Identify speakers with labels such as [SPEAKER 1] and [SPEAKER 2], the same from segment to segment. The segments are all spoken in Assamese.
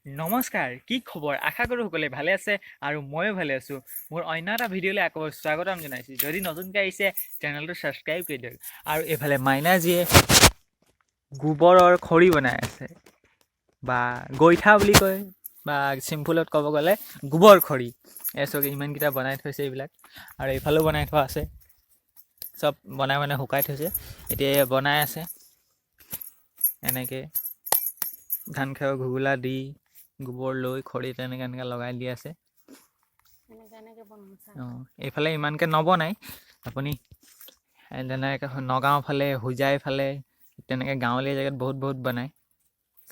[SPEAKER 1] নমস্কাৰ, কি খবৰ? আশা কৰোঁ সকলোৱে ভালে আছে আৰু ময়ো ভালে আছোঁ। মোৰ অন্য এটা ভিডিঅ'লৈ আকৌ স্বাগতম জনাইছোঁ। যদি নতুনকৈ আহিছে, চেনেলটো ছাবস্ক্ৰাইব কৰি দিয়ক। আৰু এইফালে মাইনাজীয়ে গোবৰৰ খৰি বনাই আছে বা গইঠা বুলি কয় বা চিম্পুলত ক'ব গ'লে গোবৰ খৰি। এই চব ইমানকেইটা বনাই থৈছে এইবিলাক আৰু এইফালেও বনাই থোৱা আছে। চব বনাই বনাই শুকাই থৈছে। এতিয়া এয়া বনাই আছে এনেকৈ ধান খেৰৰ ঘুগুলা দি গোবৰ লৈ খৰি তেনেকৈ এনেকৈ লগাই দি আছে।
[SPEAKER 2] এনেকে এনেকে বনাওঁ চা।
[SPEAKER 1] অঁ, এইফালে ইমানকৈ নবনায়। আপুনি তেনেকৈ নগাঁও ফালে, হোজাই ফালে, তেনেকৈ গাঁৱলীয়া জেগাত বহুত বহুত বনায়,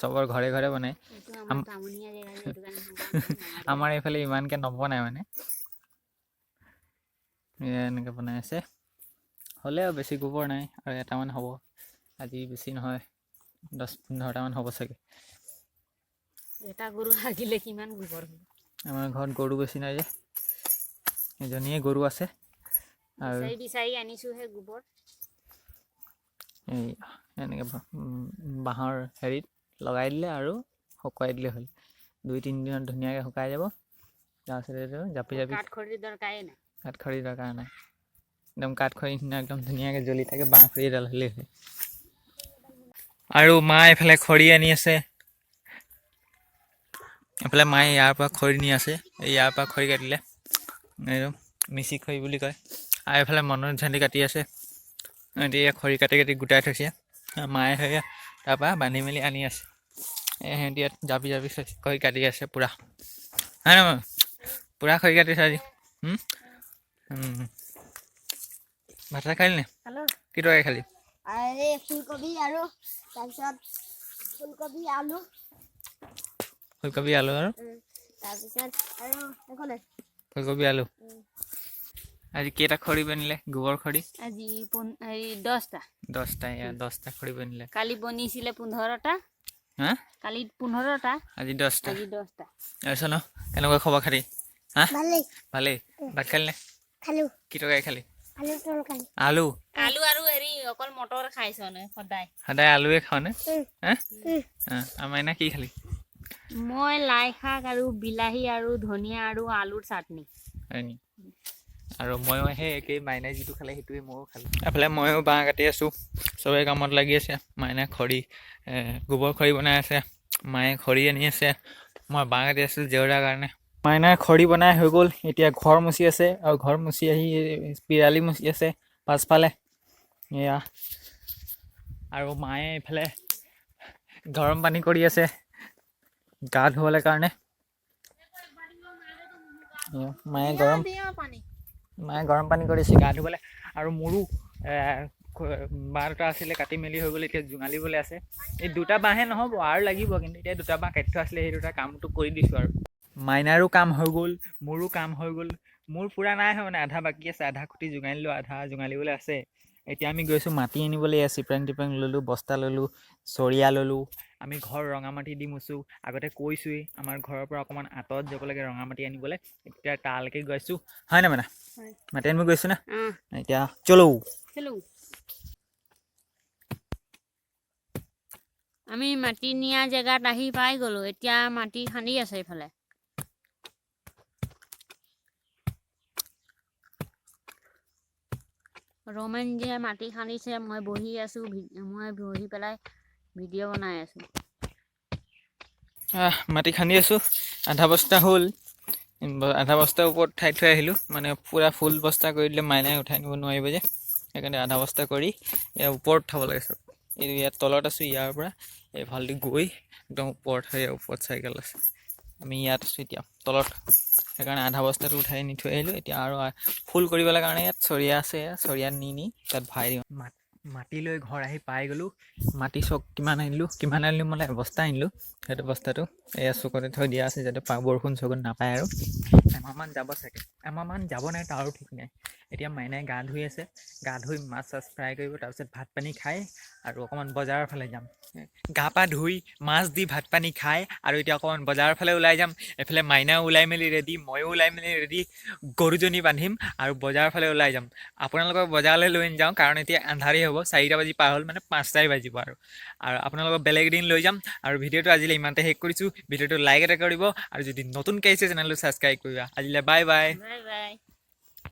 [SPEAKER 1] চবৰ ঘৰে ঘৰে বনায়।
[SPEAKER 2] এইটো আমাৰ টাউনীয়া জেগা যে, সেইটো কাৰণে আমাৰ
[SPEAKER 1] আমাৰ এইফালে ইমানকৈ নবনায়। মানে এয়া এনেকৈ বনাই আছে। হ'লেও বেছি গোবৰ নাই আৰু এটামান হ'ব আজি, বেছি নহয়, 10-15টামান হ'ব চাগে।
[SPEAKER 2] এটা গৰু হাগিলে কিমান গোবৰ হ'ব?
[SPEAKER 1] আমাৰ ঘৰত গৰু বেছি নাই যে, এজনীয়ে গৰু আছে আৰু
[SPEAKER 2] বিচাৰি বিচাৰি আনিছোহে গোবৰ।
[SPEAKER 1] এই এনেকৈ বাঁহৰ হেৰিত লগাই দিলে আৰু শুকুৱাই দিলে হ'ল। 2-3 দিনত ধুনীয়াকৈ শুকাই যাব। তাৰপিছত এইটো জাপি জাপি
[SPEAKER 2] কাঠ খৰিৰ দৰকাৰেই নাই।
[SPEAKER 1] কাঠ খৰি দৰকাৰ নাই, একদম কাঠ খৰি নিচিনা একদম ধুনীয়াকৈ জ্বলি থাকে। বাঁহ খৰি এডাল হ'লেই হয়। আৰু মা এইফালে খৰি আনি আছে। এইফালে মায়ে ইয়াৰ পৰা খৰি নি আছে। এই ইয়াৰ পৰা খৰি কাটিলে, এইটো মিচি খৰি বুলি কয়। আৰু এইফালে মনোজ ঝান্দি কাটি আছে। এতিয়া খৰি কাটি কাটি গোটাই থৈছে। মায়ে সেয়া তাৰপৰা বান্ধি মেলি আনি আছে। এই সিহঁতি ইয়াত জাপি জাপি খৰি কাটি আছে পূৰা, হয় নহয়? পূৰা খৰি কাটিছে আজি। ভাত চাত খালি নে?
[SPEAKER 2] খালো।
[SPEAKER 1] কি তৰকাৰী খালি?
[SPEAKER 3] আৰু ফুলকবি আৰু তাৰপিছত ফুলকবি আলু।
[SPEAKER 1] ফুলকবি আলু আৰু
[SPEAKER 3] তাৰপিছত আৰু একো নাই।
[SPEAKER 1] ফুলকবি আলু। আজি কেইটা খৰি বনিলে, গোবৰ খৰি?
[SPEAKER 2] আজি হেৰি 10টা।
[SPEAKER 1] 10টা। এয়া 10টা খৰি বনিলে।
[SPEAKER 2] কালি বনিছিলে 15টা।
[SPEAKER 1] হা?
[SPEAKER 2] কালি 15টা।
[SPEAKER 1] আজি 10টা।
[SPEAKER 2] আজি 10টা।
[SPEAKER 1] তাৰপিছত ন কেনেকুৱা খবৰ খাতি, হা?
[SPEAKER 3] ভালেই।
[SPEAKER 1] ভালেই। ভাত খালি নে?
[SPEAKER 3] খালো।
[SPEAKER 1] কি তৰকাৰী খালি?
[SPEAKER 3] আলু তৰকাৰী।
[SPEAKER 1] আলু।
[SPEAKER 2] আলু আৰু হেৰি অকল মটৰ খাইছ নে সদায়?
[SPEAKER 1] সদায় আলুৱে খাওঁ নে? হা?
[SPEAKER 3] উম।
[SPEAKER 1] আমাৰ এনে কি খালি?
[SPEAKER 2] মই লাই শাক আৰু বিলাহী আৰু ধনিয়া আৰু আলুৰ চাটনি।
[SPEAKER 1] হয় নি? আৰু ময়ো সেই একেই, মাইনাই যিটো খালে সেইটোৱে ময়ো খালোঁ। এফালে ময়ো বাঁহ কাটি আছোঁ। চবেই কামত লাগি আছে। মাইনাই খৰি গোবৰ খৰি বনাই আছে, মায়ে খৰি আনি আছে, মই বাঁহ কাটি আছিলোঁ জেওৰাৰ কাৰণে। মাইনাই খৰি বনাই হৈ গ'ল। এতিয়া ঘৰ মুচি আছে আৰু ঘৰ মুচি আহি পিৰালি মুচি আছে পাছফালে এয়া। আৰু মায়ে এইফালে গৰম পানী কৰি আছে গা ধুবলৈ কাৰণে। এয়া মায়ে গৰম পানী কৰিছে গা ধুবলৈ। আৰু মোৰো বাঁহ দুটা আছিলে, কাটি মেলি হৈ গ'ল। এতিয়া জোঙালিবলৈ আছে। এই দুটা বাঁহে নহ'ব, আৰু লাগিব, কিন্তু এতিয়া দুটা বাঁহ কাটি থোৱা আছিলে, সেই দুটা কামটো কৰি দিছোঁ। আৰু মাইনাৰো কাম হৈ গ'ল, মোৰো কাম হৈ গ'ল। মোৰ পূৰা নাই হোৱা, মানে আধা বাকী আছে। আধা খুটি জোঙালিলোঁ, আধা জোঙালিবলৈ আছে। এতিয়া আমি গৈছোঁ মাটি আনিবলৈ। এয়া চিপৰাং টিপৰাং ল'লোঁ, বস্তা ল'লোঁ, চৰিয়া ল'লোঁ। আমি ঘৰ ৰঙা মাটি দি মুচোঁ, আগতে কৈছোঁৱেই। আমাৰ ঘৰৰ পৰা অকণমান আঁতৰত যাব লাগে ৰঙা মাটি আনিবলৈ। এতিয়া তালৈকে গৈছোঁ, হয় নাই মানে?
[SPEAKER 2] হয়।
[SPEAKER 1] মাটি আনিব গৈছোঁ না?
[SPEAKER 2] অঁ।
[SPEAKER 1] এতিয়া চলো।
[SPEAKER 2] চলো। আমি মাটি নিয়া জেগাত আহি পাই গ'লো। এতিয়া মাটি খান্দি আছে এইফালে। ৰমেন যে মাটি খান্দিছে, মই বহি আছোঁ। মই বহি পেলাই ভিডিঅ' বনাই আছোঁ।
[SPEAKER 1] মাটি খান্দি আছোঁ। আধা বস্তা হ'ল। আধা বস্তাৰ ওপৰত উঠাই থৈ আহিলোঁ। মানে পূৰা ফুল বস্তা কৰি দিলে মাইনাই উঠাই নিব নোৱাৰিব যে, সেইকাৰণে আধা বস্তা কৰি ইয়াৰ ওপৰত থ'ব লাগে চব। এইটো ইয়াত তলত আছোঁ, ইয়াৰ পৰা এইফালেদি গৈ একদম ওপৰত হয়। ওপৰত চাইকেল আছে, আমি ইয়াত আছোঁ এতিয়া তলত। সেইকাৰণে আধা বস্তাটো উঠাই নি থৈ আহিলোঁ। এতিয়া আৰু ফুল কৰিবলৈ কাৰণে ইয়াত চৰিয়া আছে, চৰিয়াত নি নি তাত ভৰাই দিওঁ। মাটি লৈ ঘৰ আহি পাই গ'লোঁ। মাটি চক কিমান আনিলোঁ, কিমান আনিলোঁ মানে এবস্তা আনিলোঁ। সেইটো বস্তাটো এয়া চুকতে থৈ দিয়া আছে, যাতে বৰষুণ চৰষুণ নাপায়। আৰু এমাহমান যাব চাগে, এমাহমান যাব নাই তাৰো ঠিক নাই। এতিয়া মাইনাই গা ধুই আছে। গা ধুই মাছ চাছ ফ্ৰাই কৰিব, তাৰপিছত ভাত পানী খাই আৰু অকণমান বজাৰৰ ফালে যাম। গা পা ধুই মাছ দি ভাত পানী খাই আৰু এতিয়া অকণমান বজাৰৰ ফালে ওলাই যাম। এইফালে মাইনাও ওলাই মেলি ৰেডি, ময়ো ওলাই মেলি ৰেডি। গৰুজনী বান্ধিম আৰু বজাৰৰ ফালে ওলাই যাম। আপোনালোকক বজাৰলৈ লৈ নাযাওঁ, কাৰণ এতিয়া আন্ধাৰেই হ'ব। 4টা বাজি পাৰ হ'ল, মানে 5টাই বাজিব। আৰু আৰু আপোনালোকক বেলেগ এদিন লৈ যাম। আৰু ভিডিঅ'টো আজিলৈ ইমানতে শেষ কৰিছোঁ। ভিডিঅ'টো লাইক এটা কৰিব আৰু যদি নতুনকৈ আহিছে, চেনেলটো ছাবস্ক্ৰাইব কৰিবা। আজিলৈ বাই বাই।
[SPEAKER 2] Bye bye.